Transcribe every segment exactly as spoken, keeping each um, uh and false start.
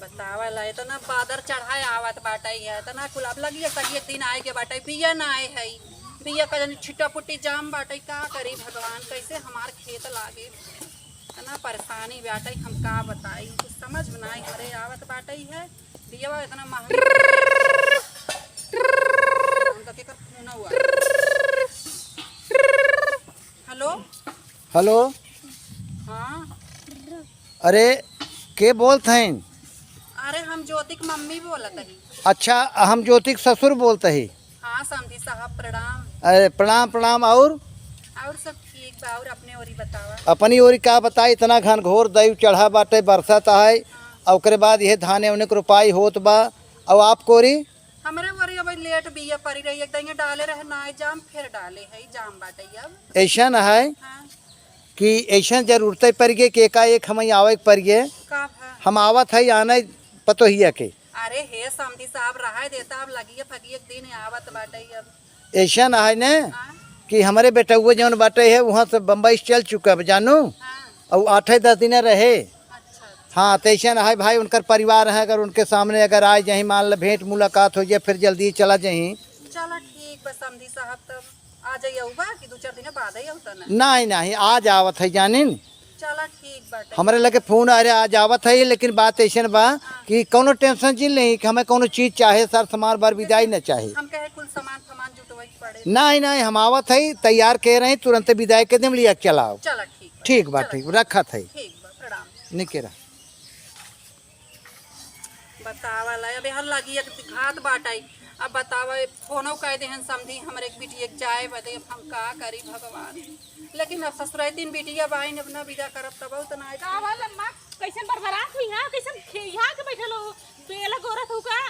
बतावा ला, इतना बादर चढ़ाए आवत बाटइ है, इतना कुल अब लगिए सगी एक दिन आए के बाटइ, बिया ना आए है, बिया का जनी छिट्टा पुट्टी जाम बाटइ, का करी भगवान, कैसे हमार खेत लागे, इतना परेशानी बाटइ, हम का बताई, कुछ समझ में नाई हमरे आवत बाटइ है, बियावा इतना महंगा। हम तो केकर फोन हुआ। हेलो। हेलो। हाँ। अरे, के बोलत हईन? अरे, हम ज्योति के मम्मी बोलत हई। अच्छा, हम ज्योति के ससुर बोलत हई। हाँ, समधी साहब, प्रणाम। अरे, प्रणाम, प्रणाम। और? और सब ठीक बा, और अपने ओरी बतावा। अपनी ओरी का बताई, इतना घनघोर दइव चढ़ा बाटे, बरसात है, हाँ। और ओकरे बाद यह धाने उन्हें के रोपाई होत बा, और आप कोरी? हमरे ओरी अब लेट बिया परी रही, एक दइया डाले रहे, नाई जाम, फिर डाले है, जाम बाटे अब। ऐसन है हाँ। कि ऐसन जरूरत पड़ गए कि एकाएक हम आवे के पड़ गए। का भा? हम आवत है, आने पतोहिया के। अरे हे समधी साहब, रहाय देता, अब लगिए फगिए के दिन आवत बाटे अब। ऐसन है ने हाँ। कि हमरे बेटउआ जौन बाटे है, वहाँ से बम्बई से चल चुका बा, जानू। हाँ। और आठे दस दिन रहे। अच्छा, अच्छा। हाँ, तो ऐसन है भाई, उनकर परिवार है, अगर उनके सामने अगर आए जाही, मान ल भेंट मुलाकात हो जाए, फिर जल्दी चला जाही। चला ठीक बा समधी साहब, तब आ जाइए बा कि दो चार दिन बाद ही होता ना। नहीं, नहीं, आज आवत है जानिन। चला ठीक बाटे। हमरे लगे फोन आ रहा, आज आवत है, लेकिन बात ऐसन बा हाँ। कि कौनो टेंशन जिन नहीं कि हमें कौनो चीज चाहे, सर सामान बार विदाई न चाहे। हम कहे कुल सामान फामान जुटवाई के पड़े। नहीं, नहीं, हम आवत है, तैयार के रहे, तुरंत विदाई के देम, लिया के चलाओ। चला ठीक बा। ठीक बा, चला। ठीक, रखत है। ठीक बा, प्रणाम। निके रह। बतावा ला, अब यहाँ लगी एक घात बाटइ। अब बतावा, फोनो कह देहन समधी हमरे एक बिटिया के जाए बदे, अब हम का करी भगवान। लेकिन अब ससुराइतिन बिटिया बाइन, अब ना विदा करब तब तो ना। का भल अम्मा, कैसन बरबरात हुई है, कैसन खे-, यहाँ के बैठल हो, बेला गोरत हो का?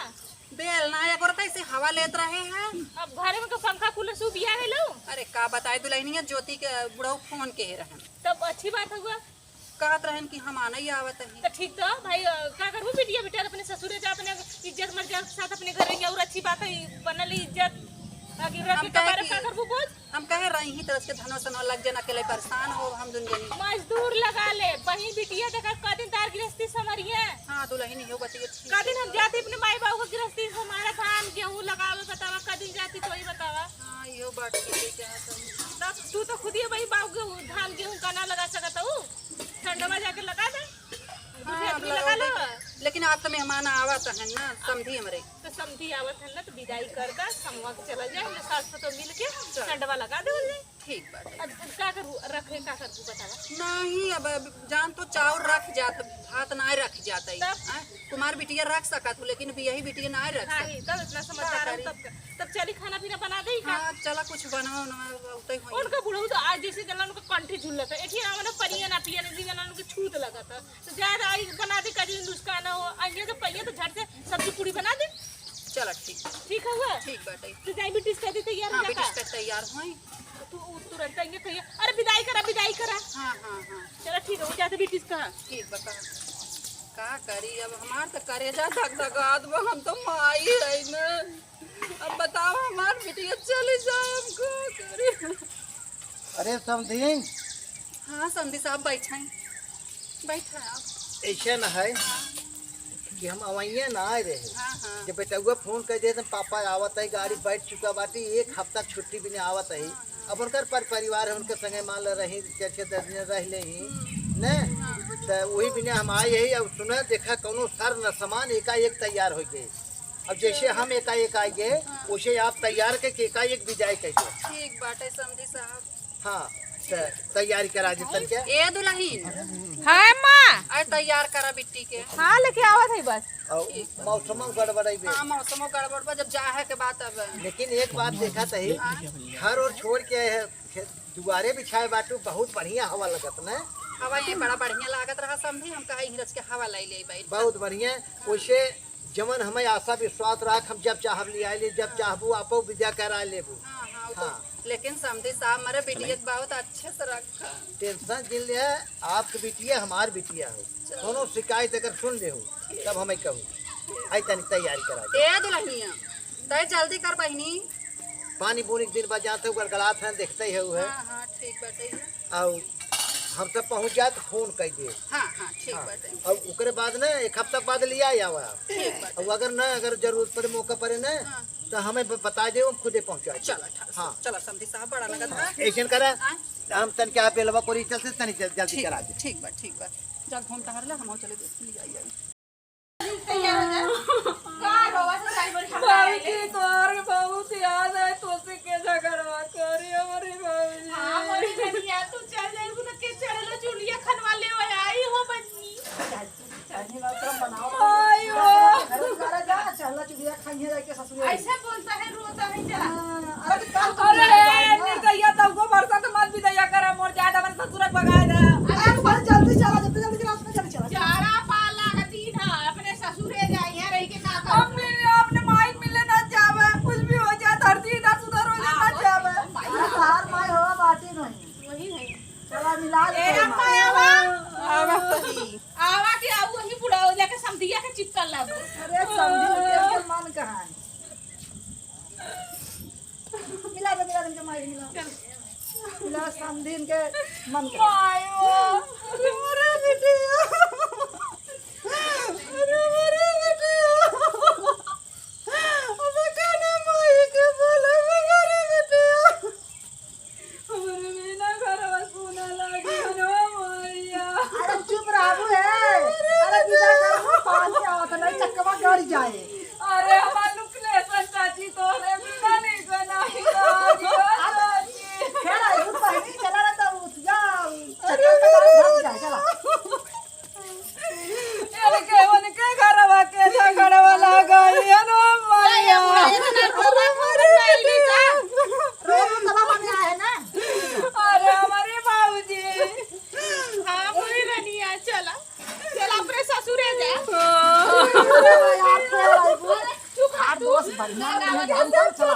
बेल ना, एगो कैसे हवा लेत रहे हैं। अब घरे में के पंखा कूलर से बिया गइलो। अरे का बताए दुल्हनिया, ज्योति के बुढ़ऊ फोन के रहन। तब अच्छी बात हुआ। कहत रहन कि हम आना ही आवत ही। तो ठीक तो भाई, अ, का करबू बिटिया, बेटा अपने ससुरे जा, अपने इज्जत मर्यादा के साथ अपने घर रही, और अच्छी बात है, बनल इज्जत। आगे रख हम के कहे कपारे कि का करबू बोल? हम कहे रही ही तरस के धनवा सनवा लग जाना, अकेले परेशान हो हम दुन जनी। मजदूर लगा ले, बहिन बिटिया देखा क दिन तार गृहस्थी संभरिए। हाँ, दुल्हन इहो बतिया ठीक क दिन हम है। जाती अपने माई बाबू को गृहस्थी संभाला, धान गेहूँ लगावे, बतावा, क दिन जाती तो ही बतावा। हाँ, इहो बात ठीक है, क्या है सब। तब तू तो खुद ही भाई बाबू गेहूँ, धान गेहूँ का ना लगा सकत हूँ, ठंडवा जाके लगा दे। हाँ, दू चार अब दिन लगा लगाओ लो। भाई। लेकिन आज तो मेहमान आवत है ना, समधी हमरे। तो समधी आवत है ना, तो विदाई कर दा, समवा के चला जाए, हम सास तो मिल के चल। ठंडवा लगा दे बोल जाए। ठीक बाटे। अब का करू, रखे का करू बतावा? नहीं, अब, अब जान तो चाउर रख जात, भात ना रख जात है। तब? हाँ, कुमार बिटिया रख सकत हूँ, लेकिन अब यही बिटिया ना रख हाँ, सकत। ही, तब इतना समझदार का है, करी? तब का? तब चली खाना पीना बना दे का? हाँ, चला कुछ बनाओ ना, उतई होई। उनका बुढ़ऊ तो आज जैसे जला उनका कंठी झुलत है। एक ही आवन परिया ना पिया नहीं, जला उनके छूत लगत है। तो जा रहा है, बना दे, कभी नुस्खा ना हो। आइए तो पहिए तो झट से सब्जी पूरी बना दे। चला ठीक। ठीक है हुआ? ठीक बाटे। तो जाई बिटिस कह दे तैयार हाँ, हो जा बिटिस का? कह तैयार होई। तू उ तुरंत आइए कहिए, "अरे विदाई करा, विदाई करा।" हाँ, हाँ, हाँ। चला ठीक है, वो जाते बिटिस कहा। ठीक बता। का करी अब, हमार तो करेजा धक धक आत बा, हम तो माई है ना। अब बताओ, हमार बिटिया चली जाए, हम का करी? अरे समधी। हाँ, समधी साहब, बैठे हैं। बैठे हैं आप। ऐसे न है हाँ। कि हम अवैया ना आए रहे। हाँ, हाँ। जब बेटउआ फोन कर दे तो पापा आवत है, गाड़ी हाँ। बैठ चुका बाटी, एक हफ्ता छुट्टी भी नहीं आवत है। हाँ, हाँ। अब उनकर पर परिवार है, उनके संगे मान ले रही, छह छह दस दिन रह ले ही, हम्म। ने? हाँ। तो वही बिना हम आए यही, अब सुने, देखा, कौनो सर न समान एकाएक तैयार हो गए। अब जैसे हम एकाएक आए गए, हाँ। वैसे आप तैयार के, के एकाएक विदाई कर दो। ठीक बाटे समधी साहब। हाँ, त-, तैयारी करा दे तन के। ए दुल्हन। हाँ, अम्मा। अरे तैयार करा बिट्टी के। हाँ, लेके आवत है बस। और ठीक। मौसमो गड़बड़ाई बे। हाँ, मौसमो गड़बड़ बा, जब जाहे के बात अब। लेकिन एक बात देखा तही, हाँ। घर और छोड़ के है, खेत दुआरे बिछाए बाटू, बहुत बढ़िया हवा लगत न। हवा ये बड़ा बढ़िया लागत रहा समधी, हम कहा इही रच के हवा लाई ले बैठ। बहुत बढ़िया। वैसे जवन हमें आशा विश्वास रहा, हम जब चाहब ले आए ले, जब हाँ। चाहबू आपो विदा करा लेबू। हाँ, हाँ, वो तो हाँ। लेकिन समधी साहब, हमारे बिटिया के बहुत अच्छे से रखा। टेंशन जिन ले, आपके बिटिया हमार बिटिया हो, चलो। कौनो शिकायत अगर सुन ले हो, तब हमें कहू। आई तनी तैयारी करा दे। ए दुल्हनिया, तय जल्दी कर बहिनी। पानी बूनी के दिन बाद जाते हो, गलगलात हैं, देखते ही हो है। हाँ, हाँ, ठीक बाटे है। आओ। हम सब पहुँच जाए तो फोन कर दे। हाँ, हाँ, ठीक हाँ। बाटे। अब ओकरे बाद ना एक हफ्ता बाद लिया आवा। ठीक बाटे। अब अगर ना, अगर जरूरत पड़े, मौका पड़े ना, हाँ। तो हमें ब-, बता दे, हम खुदे पहुँचा दे। चला, ठीक। हाँ। चला, समधी साहब, बड़ा लगत बा। ऐसन करा, हाँ। हम तन के आप बेलवा कोरी चलते तनी जल-, जल्दी ठीक, करा दे। ठीक बा, ठीक बा। जा घूम टहर ले, हम चले देख लिया आई। तैयार हो जा। का रोवा से सारी बोल हम बाबूजी, तोहर बहुत याद है, तोसे के झगड़वा करी हमरे बाबूजी। हाँ, मोरी कनिया, तू चल जाइबू तो के चढ़लो चुलिया खनवा ले आई हो बन्नी। अरे बाप रे, बनाओ। आयो। अरे जा, चल चुलिया खाइए जाके ससुरे। ऐसे बोलता है, रोता है, चला। हाँ, अरे का अरे, निकैया, तब को बरसात मत भी दैया करा, मोर जाए, हमरे ससुर के भगाए दे। अरे, बस जल्दी चला, जल्दी, जल्दी, जल्दी, जल्दी चला। जाड़ा पाला का दिन है, अपने ससुरे जाइए, रह के का करब? अपने, अपने माई मिले ना जावे, कुछ भी हो जाए, धरती इधर सुधर हो जाए, ना जावे। अरे, तोहार माई हो, बाटी नहीं। वही है। चला, मिला दे ए, माई। अम्मा, आवा। आवा। आवा के आऊ, वही बुढ़ाऊ लेके समधिया के चिपकल लागो। अरे, समधी के मन कहाँ है? मिला दे, मिला दे, इनके माई, मिला। चल। मिला, समधिन के मन करे। मायो, अरे मोरे बिटिया। अरे मोरे बिटिया। अब काना माई के बोले, अरे बिटिया। हमरे बिना घरवा सूना लागे, अरे मैया। अरे चुप रहबू हे। अरे विदा करबू, पानी आवत नहीं, चक्कवा गड़ जाए। अरे हमार लुकले संचाची तोहरे बिना नहीं बनाई राजी, ओ अरे, चाची। फेर आई, रुक बहिनी, चला ना तो उठ जा, अरे चक्कर तो भाग जाए, चला। अरे के उनके घरवा के झगड़वा लगा, ये नो मैया। अरे बुढ़ा, ये तो ना अरे मरे बिटिया। रो, रो, तबा मने आए ना। अरे हमारे बाबूजी। हाँ, बोली रनिया, चला। चल अपने ससुरे जा। अरे यार, क्या है वो? चुप रह आठ तू। दस बढ़िया ना, नहीं ना, जानता, ना, चला।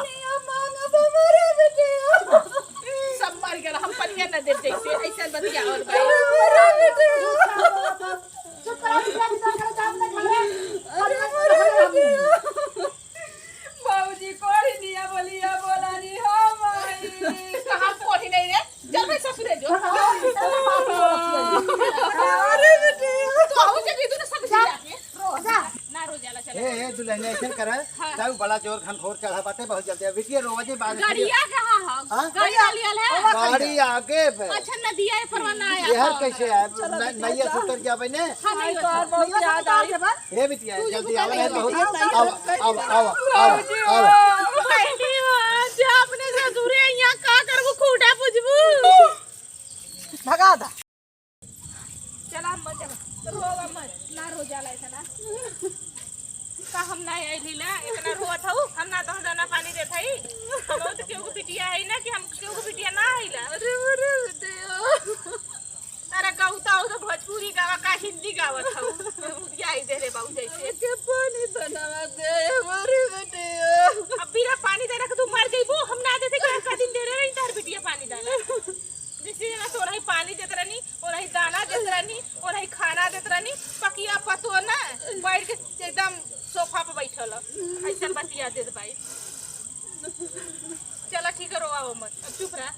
सब मर गया, हम पनिया न देब जैसे, ऐसा बतिया और भाई। चुप करा, चुप करा, चुप करा, काम ना करे। बाबूजी, कोई दिया बोलिया बोला नहीं हो माई। कहाँ कोई नहीं रे? चल भाई ससुरे जो। अरे बेटी। तो हो जब इधर सब जा। जाके। रो जा। ना रो जाला चल। ए, ए, दुल्हनिया ऐसन करा। हाँ। ताऊ बड़ा जोर घनघोर चढ़ा बाटे, बहुत जल्दी। अब बिटिया रोवा जे बाद में। गड़िया कहाँ हो? हाँ? गड़िया लियल है? गाड़ी आगे बे। अच्छा, नदिया है, परवाना आया ये हर था। कैसे है? चलो न-, बिटिया, नैया जा। से उतर जाबे ने। हाँ, नहीं आई होता। तो बहुत याद आई। हे बिटिया, जल्दी आवा, बहुत। आवा, आवा, आवा, आवा, आवा। बहिनी हो, जा अपने ससुरे, यहाँ का करबू, खूंटा पूजबू? भगा दा। चला अम्मा, चला। रोवा मत, ना रो जाला इतना। का हम ना आइली ला, इतना रोवत हऊ, हम ना तो दाना पानी देत हई। हम तो केहू के बिटिया है ना कि हम केहू के बिटिया ना आइला। अरे, अरे, बेटे। अरे गौता हो तो भोजपुरी गावा का हिंदी गावत हऊ? यही दे रे बाबू जैसे। के पानी बनावा दे हमारे बेटे। अब बिना पानी देना के तू मर जइबू, हम ना देते कि हर दिन दे रहे तार बिटिया पानी दाना। जैसे ना तोरा ही पानी देत रहनी, ओरा ही दाना देत रहनी, ओरा ही खाना देत रहनी, पकिया पतो ना, बैठ के एकदम सोफा पे बैठल, ऐसन बतिया देत बाई। चला ठीक है, रोवा मत, अब चुप रहा।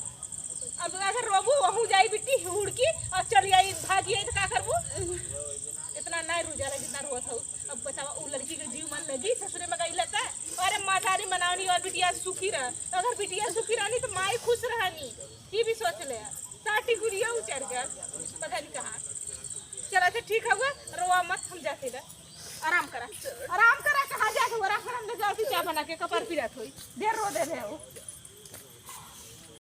अब अगर रोबू, वहू जाई बिट्टी हुड़की और चली आई, भागी आई तो का करबू? इतना नहीं रो जाला जितना रोत हऊ। अब बतावा, उ लड़की के जीव मन लगी ससुरे में गई लता? अरे मतारी मनावनी और बिटिया सुखी रह। अगर बिटिया सुखी रहनी तो माई खुश रहनी, ये भी सोच ले। साटी गुड़िया उचर गल, पता नहीं कहाँ। चला अच्छा ठीक हवे, रोवा मत, हम जाते ला। आराम करा, आराम करा, कहाँ जाके आराम करा, हम ले जाओ चाय बना के, कपार पिरात होई, देर रो दे रहे हो।